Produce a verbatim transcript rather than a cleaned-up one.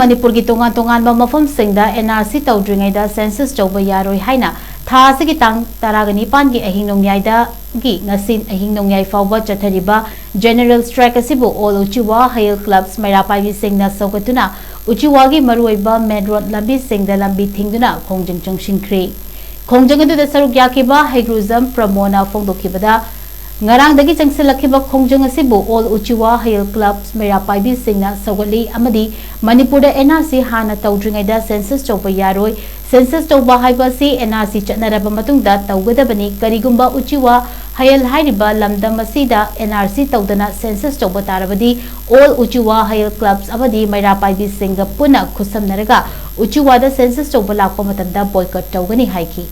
ꯃꯅꯤꯄꯨꯔꯒꯤ ꯇꯣꯉꯥꯟ ꯇꯣꯉꯥꯟꯕ ꯃꯐꯝꯁꯤꯡꯗ N R C ꯇꯧꯗ꯭ꯔꯤꯉꯩꯗ census ꯇꯧꯕ ꯌꯥꯔꯣꯏ ꯍꯥꯏꯅ ꯊꯥ ꯑꯁꯤꯒꯤ ꯇꯥꯡ ꯇꯔꯥꯒ ꯅꯤꯄꯥꯟꯒꯤ ꯑꯍꯤꯡ ꯅꯣꯡꯌꯥꯏꯗꯒꯤ ꯉꯁꯤ ꯑꯍꯤꯡ ꯅꯣꯡꯌꯥꯏ ꯐꯥꯎꯕ ꯆꯠꯊꯔꯤꯕ general strike ꯑꯁꯤꯕꯨ All ꯎꯆꯤꯋꯥ ꯍꯌꯦꯜ clubs ꯃꯩꯔꯥ ꯄꯥꯏꯕꯤꯁꯤꯡꯅ ꯁꯧꯒꯠꯇꯨꯅ ꯎꯆꯤꯋꯥꯒꯤ ꯃꯔꯨꯑꯣꯏꯕ main road ꯂꯝꯕꯤꯁꯤꯡꯗ ꯂꯝꯕꯤ ꯊꯤꯡꯗꯨꯅ ꯈꯣꯡꯖꯪ ꯆꯪꯁꯤꯟꯈ꯭ꯔꯦ꯫ ꯈꯣꯡꯖꯪ ꯑꯗꯨꯗ ꯁꯔꯨꯛ ꯌꯥꯈꯤꯕ ꯍꯩꯒ꯭ꯔꯨꯖꯝ ꯄ꯭ꯔꯃꯣꯅ ꯐꯣꯡꯗꯣꯛꯈꯤꯕꯗ, ꯉꯔꯥꯡꯗꯒꯤ ꯆꯪꯁꯤꯜꯂꯛꯈꯤꯕ ꯈꯣꯡꯖꯪ ꯑꯁꯤꯕꯨ All ꯎꯆꯤꯋꯥ ꯍꯌꯦꯜ clubs ꯃꯩꯔꯥ ꯄꯥꯏꯕꯤꯁꯤꯡꯅ ꯁꯧꯒꯠꯂꯤ ꯑꯃꯗꯤ ꯃꯅꯤꯄꯨꯔꯗ N R C ꯍꯥꯟꯅ ꯇꯧꯗ꯭ꯔꯤꯉꯩꯗ census ꯇꯧꯕ ꯌꯥꯔꯣꯏ꯫ Census ꯇꯧꯕ ꯍꯥꯏꯕ ꯑꯁꯤ N R C ꯆꯠꯅꯔꯕ ꯃꯇꯨꯡꯗ ꯇꯧꯒꯗꯕꯅꯤ꯫ ꯀꯔꯤꯒꯨꯝꯕ ꯎꯆꯤꯋꯥ ꯍꯌꯦꯜ ꯍꯥꯏꯔꯤꯕ ꯂꯝꯗꯝ ꯑꯁꯤꯗ N R C ꯇꯧꯗꯅ census ꯇꯧꯕ ꯇꯥꯔꯕꯗꯤ, All ꯎꯆꯤꯋꯥ ꯍꯌꯦꯜ clubs ꯑꯃꯗꯤ ꯃꯩꯔꯥ ꯄꯥꯏꯕꯤꯁꯤꯡꯒ ꯄꯨꯟꯅ ꯈꯨꯠꯁꯝꯅꯔꯒ ꯎꯆꯤꯋꯥꯗ census ꯇꯧꯕ ꯂꯥꯛꯄ ꯃꯇꯝꯗ boycott ꯇꯧꯒꯅꯤ ꯍꯥꯏꯈꯤ꯫